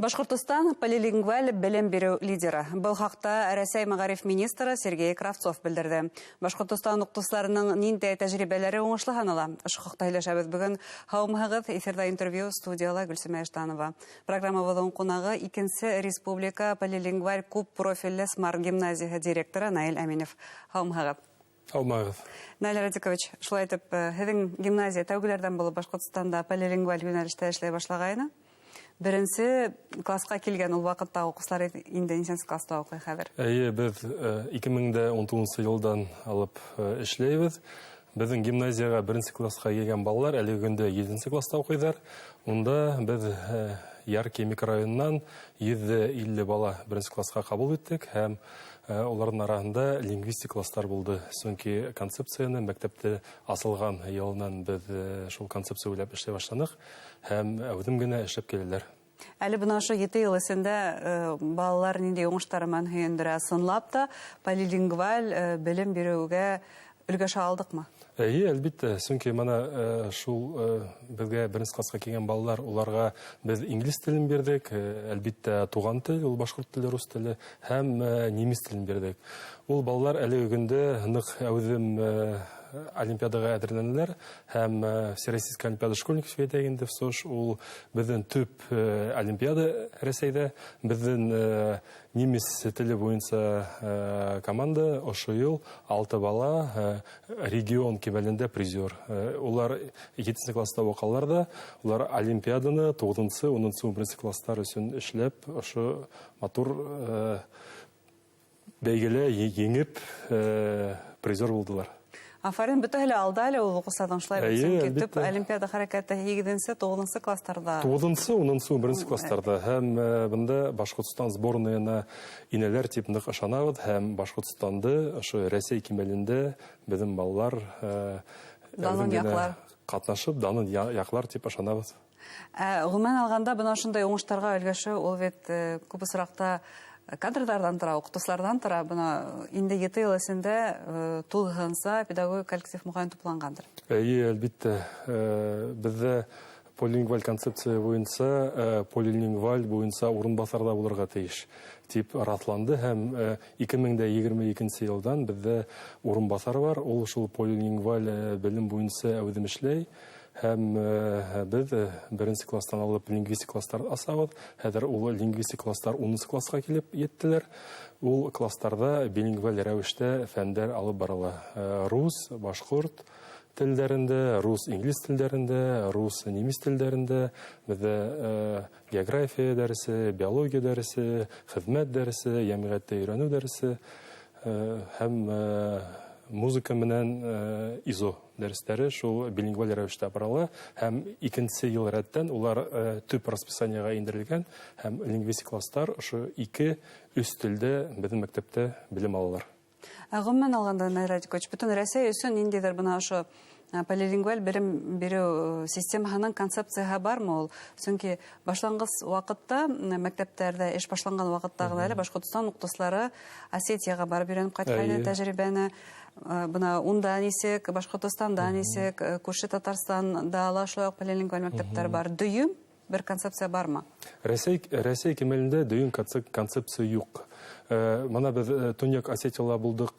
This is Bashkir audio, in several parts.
Башҡортостан — полилингваль белем биреү лидеры. Был хаҡта Рәсәй мәғариф министры Сергей Кравцов белдерҙе. Башҡортостан уҡытыусыларының ниндәй тәжрибәләре уңышлы һанала? Ошо хаҡта һөйләшәбеҙ бөгөн. Һаумыһығыҙ, эфирҙа интервью, студияла Гөлсөмә Иштанова. Программабыҙҙың ҡунағы — икенсе республика полилингваль күп профилле Смарт гимназияһы директоры Наил Әминев. Һаумыһығыҙ. Һаумыһығыҙ. Наил Радикович, шулай итеп, һеҙҙең гимназия тәүгеләрҙән булып Башҡортостанда полилингваль йүнәлештә эшләй башлағайны. Беренсе класҡа килгән ул ваҡытта уҡыусылар инде нисәнсе класта уҡый хәҙер? Эйе, беҙ 2019 йылдан алып эшләйбеҙ. Беҙҙең гимназияға беренсе класҡа килгән балалар әлеге көндә етенсе класта уҡыйҙар. Унда беҙ Яркий микрорайонынан 150 бала беренсе класҡа ҡабул иттек, һәм уларҙың араһында лингвистик кластар булды. Сөнки концепцияны мәктәптә асылған йылынан беҙ шул концепция уйлап эшләй башланыҡ, һәм әүҙем генә эшләп киләләр. Әле бына ошо 7 йыл эсендә балалар ниндәй уңыштары менән һөйөндөрә? Ысынлап та полилингваль белем биреүгә өлгәшә алдыҡмы? Эйе, әлбиттә, сөнки бына шул беҙгә беренсе класҡа килгән балалар, уларға беҙ инглиз телен бирҙек, әлбиттә, туған тел, ул башҡорт теле, рус теле һәм немец телен бирҙек. Ул балалар әлеге көндә ныҡ әүҙем олимпиадаға әҙерләнәләр, һәм Всероссийская олимпиада школьников әйтәйек инде, ВСОШ, ул беҙҙең төп олимпиада Рәсәйҙә. Беҙҙең немец теле буйынса команда ошо йыл алты бала регион кимәлендә призер. Улар етенсе класста уҡалар ҙа, улар олимпиаданы туғыҙынсы, 10-, 11-нсе кластар өсөн эшләп, ошо матур бәйгелә еңеп призер булдылар. Афарин, бөтәһе лә алда әле ул уҡыусыларҙың, шулай бит? Сөнки төп олимпиада хәрәкәте һигеҙенсе, туғыҙынсы кластарҙа. 9-, 10-, 11-нсе кластарҙа. Һәм бында Башҡортостан сборныйына инәләр тип ныҡ ышанабыҙ, һәм Башҡортостанды ошо Рәсәй кимәлендә беҙҙең балалар данын әүҙем генә яҡлар. Ҡатнашып, данын яҡлар тип ышанабыҙ. Ә ғөмүмән алғанда, бына ошондай уңыштарға өлгәшеү ул бит күп осраҡта кадрҙарҙан тора, уҡытыусыларҙан тора. Бына инде 7 йыл эсендә тулыһынса педагогик коллектив моғайын тупланғандыр. Эйе, әлбиттә. Беҙҙә полилингваль концепция буйынса полилингваль буйынса урынбаҫар ҙа булырға тейеш тип раҫланды, һәм 2022 йылдан беҙҙә урынбаҫар бар, ул шул полилингваль белем буйынса әүҙем эшләй. Һәм беҙ беренсе кластан алып лингвистик кластар асабыҙ. Хәҙер ул лингвистик кластар 10-сы класҡа килеп еттеләр. Ул кластарҙа билингваль рәүештә фәндәр алып барыла. Рус, башҡорт телдәрендә, рус, инглиз телдәрендә, рус, немец телдәрендә, беҙҙә география дәресе, биология дәресе, хеҙмәт дәресе, йәмғиәттә өйрәнеү дәресе һәм музыка менән ИЗО дәрестәре шул билингваль рәүештә барыла, һәм икенсе йыл рәттән улар төп расписаниеға индерелгән, һәм лингвистик кластар ошо ике, өс телдә беҙҙең мәктәптә белем алалар. Ә ғөмүмән алғанда, Наил Радикович, бөтөн Рәсәй өсөн ниндәйҙер бына ошо полилингваль белем биреү системаһының концепцияһы бармы ул? Сөнки башланғыс ваҡытта, мәктәптәрҙә эш башланған ваҡытта ғына әле Башҡортостан уҡытыусылары Осетияға барып өйрәнеп ҡайтҡайны тәжрибәне. Бына унда нисек, Башҡортостанда нисек, күрше Татарстанда ла шулай уҡ полилингваль мәктәптәр бар. Дөйөм бер концепция бармы? Рәсәй кимәлендә дөйөм концепция юҡ. Бына беҙ Төньяҡ Осетияла булдыҡ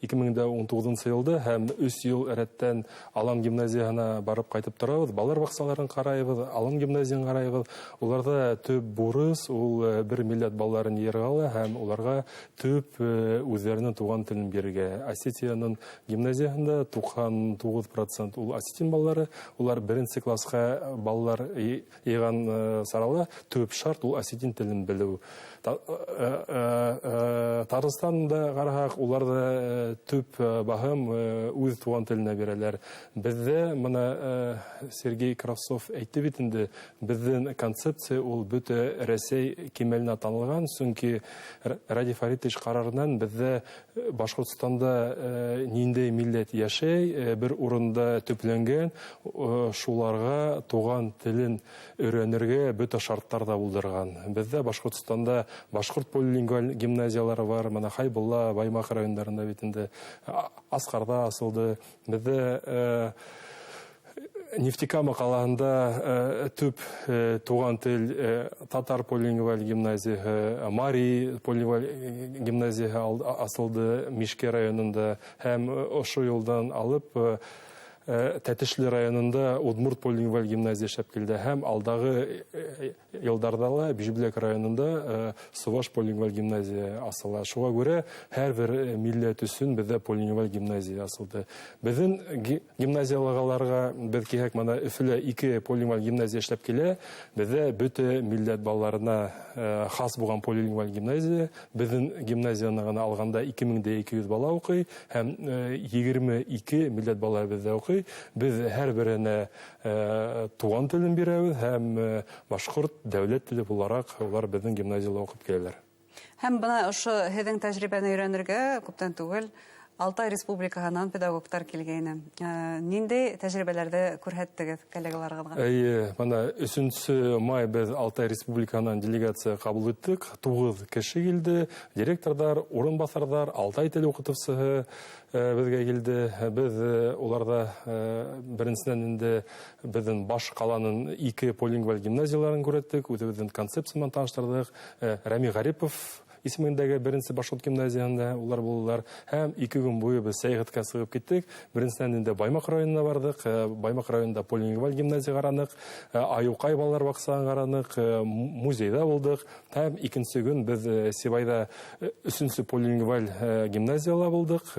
2019 йылда, һәм 3 йыл рәттән Алан гимназияһына барып ҡайтып торабыҙ, балалар баҡсаларын ҡарайбыҙ, Алан гимназияһын ҡарайбыҙ. Уларҙа төп бурыс ул бер милләт балаларын йыйырға ла һәм уларға төп үҙҙәренең туған телен бирергә. Осетияның гимназияһында 99% ул осетин балалары, улар беренсе класҡа балалар йыйған сарала төп шарт ул осетин телен белеү. Татарстанда ҡараһаҡ, улар ҙа төп баһым үҙ туған теленә бирәләр. Беҙҙә бына Сергей Кравцов әйтте бит инде, беҙҙең концепция ул бөтә Рәсәй кимәленә танылған, сөнки Радий Фаритович ҡарарынан беҙҙә Башҡортостанда ниндәй милләт йәшәй, бер урында төпләнгән, шуларға туған телен өйрәнергә бөтә шарттар ҙа булдырған. Беҙҙә Башҡортостанда башҡорт полилингваль гимназиялары бар, бына Хәйбулла, Баймаҡ райондарында бит инде, Асҡарҙа асылды. Беҙҙә Нефтекама ҡалаһында төп туған тел татар полилингваль гимназияһы, Мари полилингваль гимназияһы асылды Мишке районында, һәм ошо йылдан алып Тәтешле районында Удмурт полилингваль гимназия эшләп килде, һәм алдағы йылдарҙа ла Бижбүләк районында Суваш полилингваль гимназия асыла. Шуға күрә һәр бер милләт өсөн беҙҙә полилингваль гимназия асылды. Беҙҙең гимназиялағаларға беҙ киһәк, мына Өфөлә 2 полилингваль гимназия эшләп килә. Беҙҙә бөтә милләт балаларына хас булған полилингваль гимназия. Беҙҙең гимназияны ғына алғанда 2200 бала уҡый, һәм 22 милләт балаһы беҙҙә уҡый. Беҙ һәр беренә туған телен бирәбеҙ, һәм башҡорт дәүләт теле булараҡ улар беҙҙең гимназияла уҡып киләләр. Һәм бына ошо һеҙҙең тәжрибәне өйрәнергә күптән түгел Алтай Республикаһынан педагогтар килгәйне. Ниндәй тәжрибәләрҙе күрһәттегеҙ коллегаларығыҙға? Эйе, бына 3 май беҙ Алтай Республикаһынан делегация ҡабул иттек. 9 кеше килде. Директорҙар, урынбаҫарҙар, Алтай теле уҡытыусыһы беҙгә килде. Беҙ уларҙа беренсенән инде беҙҙең баш ҡаланың 2 полилингваль гимназияларын күрһәттек, үҙебеҙҙең концепция менән таныштырҙыҡ. Рәми Ғарипов исемендәге беренсе башҡорт гимназияһында улар булдылар. Һәм 2 көн буйы беҙ сәйәхәткә сығып киттек. Беренсенән инде Баймаҡ районына барҙыҡ. Баймаҡ районында полилингваль гимназия ҡараныҡ, Айыуҡай балалар баҡсаһын ҡараныҡ, музейҙа булдыҡ. Һәм икенсе көн беҙ Сибайҙа 3-нсө полилингваль гимназияла булдыҡ.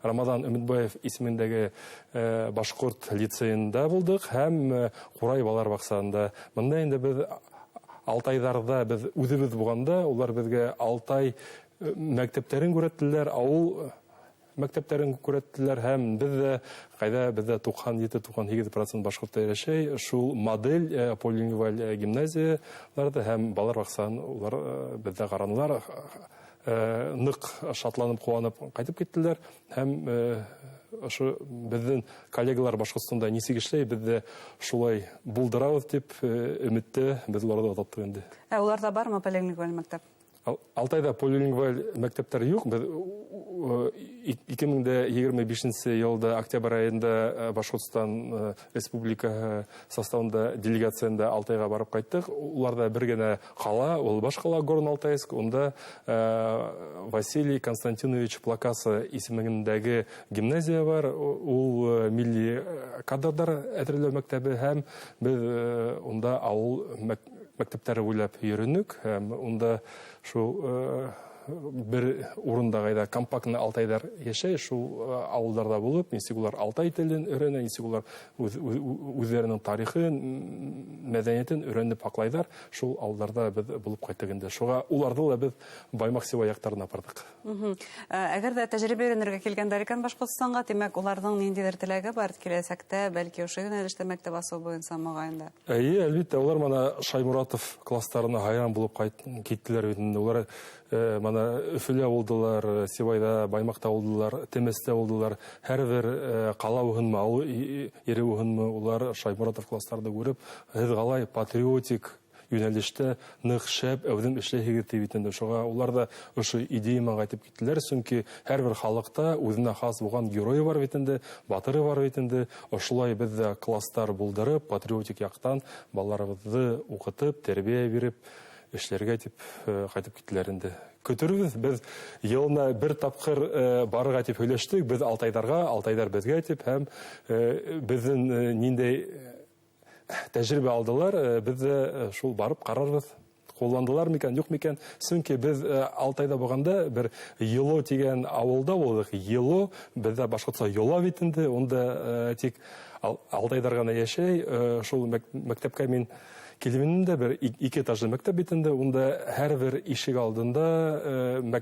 Рамаҙан Өмөтбаев исемендәге башҡорт лицейында булдыҡ һәм Ҡурай балалар баҡсаһында. Бында инде беҙ Алтайҙарҙа беҙ үҙебеҙ булғанда, улар беҙгә Алтай мәктәптәрен күрһәттеләр, ауыл мәктәптәрен күрһәттеләр, һәм беҙ ҙә ҡайҙа беҙҙә 97-98% башҡорттар йәшәй, шул модель полилингваль гимназияларҙы һәм балалар баҡсаһын улар беҙҙә ҡаранылар, ныҡ шатланып, ҡыуанып ҡайтып киттеләр. Һәм ошо беҙҙең коллегалар Башҡортостанда нисек эшләй, беҙ ҙә шулай булдырабыҙ тип өмөттә беҙ уларҙы оҙаттыҡ инде. Ә уларҙа бармы полилингваль мәктәп? Алтайҙа полилингваль мәктәптәр юҡ. Беҙ 2025 йылда октябрь айында Башҡортостан Республикаһы составында делегацияндә Алтайға барып ҡайттыҡ. Уларҙа бер генә ҡала, ул баш ҡала Горно-Алтайск. Унда Василий Константинович Плакаса исемендәге гимназия бар. Ул милли кадрҙар әҙерләү мәктәбе, һәм беҙ унда ауыл мәктәптәре буйлап йөрөнөк, һәм унда шул бер урында ғайҙа компактны алтайҙар йәшәй, шул ауылдарҙа булып, нисек улар алтай телен өйрәнә, нисек улар үҙҙәренең тарихын, мәҙәниәтен өйрәнеп һаҡлайҙар, шул ауылдарҙа беҙ булып ҡайттыҡ инде. Шуға уларҙы ла беҙ Баймаҡ Сибай яҡтарына апарҙыҡ. Әгәр ҙә тәжрибә өйрәнергә килгәндәр икән Башҡортостанға, тимәк, уларҙың ниндәйҙер теләге бар киләсәктә, бәлки ошо йүнәлештә мәктәп асыу буйынса моғайын да. Эйе, әлбиттә, улар мына Шаймуратов кластарына хайран булып киттеләр бит инде. Улар мына Өфөлә булдылар, Сибайҙа, Баймаҡта булдылар, Темәстә булдылар. Һәр бер ҡала булһынмы, ауыл ере булһынмы, улар Шаймуратов кластарҙы күреп, һеҙ ҡалай патриотик йүнәлештә ныҡ шәп әүҙем эшләйһегеҙ тип бит инде. Шуға улар ҙа ошо идея менән ҡайтып киттеләр, сөнки һәр бер халыҡта үҙенә хас булған геройы бар бит инде, батыры бар бит инде. Ошолай беҙ ҙә кластар булдырып, патриотик яҡтан балаларыбыҙҙы уҡытып, тәрбиә биреп эшләргә тип ҡайтып киттеләр инде. Көтөрбөҙ, беҙ йылына бер тапҡыр барырға тип һөйләштек, беҙ Алтайҙарға, Алтайҙар беҙгә тип, һәм беҙҙең ниндәй тәжрибә алдылар, беҙ ҙә шул барып ҡарарбыҙ. Ҡулландылар микән, юҡ микән? Сөнки беҙ Алтайҙа булғанда бер Йыло тигән ауылда булдыҡ. Йыло беҙҙә башҡортса йола бит инде, унда тик Алтайҙар ғына йәшәй. Шул мәктәпкә мин килеп индем дә, бер ике этажлы мәктәп бит инде, унда һәр бер ишек алдында,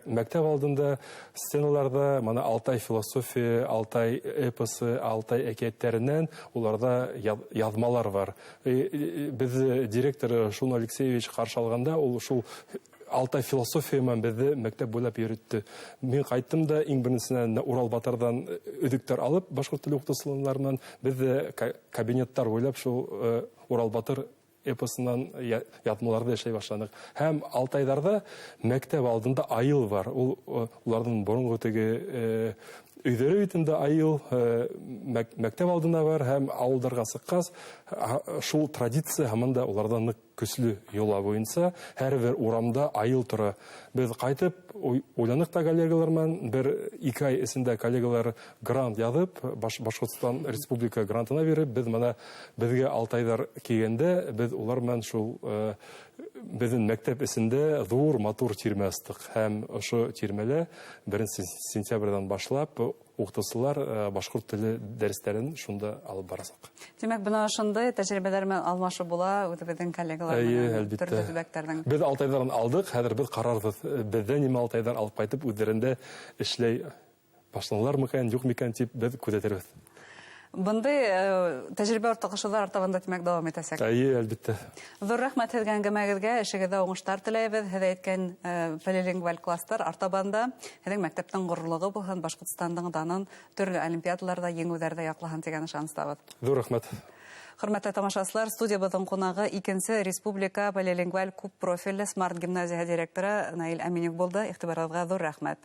мәктәп алдында стеналарҙа мына Алтай философия, Алтай эпосы, Алтай әкиәттәренән уларҙа яҙмалар бар. Беҙ директор Шун Алексеевич ҡаршы алғанда, ул шул Алтай философия менән беҙҙе мәктәп буйлап йөрөттө. Мин ҡайттым да, иң беренсенән Урал батырҙан өҙөктәр алып, башҡорт теле уҡытыусыларынан беҙҙе кабинеттар буйлап шул Урал батыр эпосынан яҙмаларҙы эшләй башланыҡ. Һәм Алтайҙарҙа мәктәп алдында айыл бар. Ул уларҙың боронғо теге Өйҙәре бит инде айыл, мәктәп алдына бар һәм ауылдарға сыҡҡас, шул традиция һаман да уларҙа ныҡ көслө йола буйынса һәр бер урамда айыл тора. Беҙ ҡайтып уйланыҡ та коллегалар менән, 1-2 ай эсендә коллегалар грант яҙып, Башҡортостан Республика грантына биреп, беҙ мына беҙгә алтайҙар килгәндә, беҙ улар менән шул беҙҙең мәктәп эсендә ҙур матур тирмә астыҡ һәм ошо тирмәлә 1 сентябрҙән башлап уҡытыусылар башҡорт теле дәрестәрен шунда алып барасаҡ. Тимәк, бына ошондай тәжрибәләр менән алмашыу була үҙебеҙҙең коллегалар менән төрлө төбәктәрҙең. Беҙ алтайҙарын алдыҡ, хәҙер беҙ ҡарарбыҙ, беҙҙә нимә алтайҙар алып ҡайтып үҙҙәрендә эшләй башланылар микән, юҡ микән тип беҙ күҙәтербеҙ. Бындай тәжрибә уртаҡлашыуҙар артабан да тимәк дауам итәсәк. Эйе, әлбиттә. Ҙур рәхмәт һеҙгә әңгәмәгеҙгә, эшегеҙҙә уңыштар теләйбеҙ. Һеҙ әйткән полилингваль кластар артабан да һеҙҙең мәктәптең ғорурлығы булһын, Башҡортостандың данын төрлө олимпиадаларҙа еңеүҙәрҙә яҡлаһын тигән ышаныстабыҙ. Ҙур рәхмәт. Хөрмәтле тамашасылар, студиябыҙҙың ҡунағы икенсе республика полилингваль күп профилле смарт гимназияһы директоры Наил Әминев булды. Иғтибарығыҙға ҙур рәхмәт.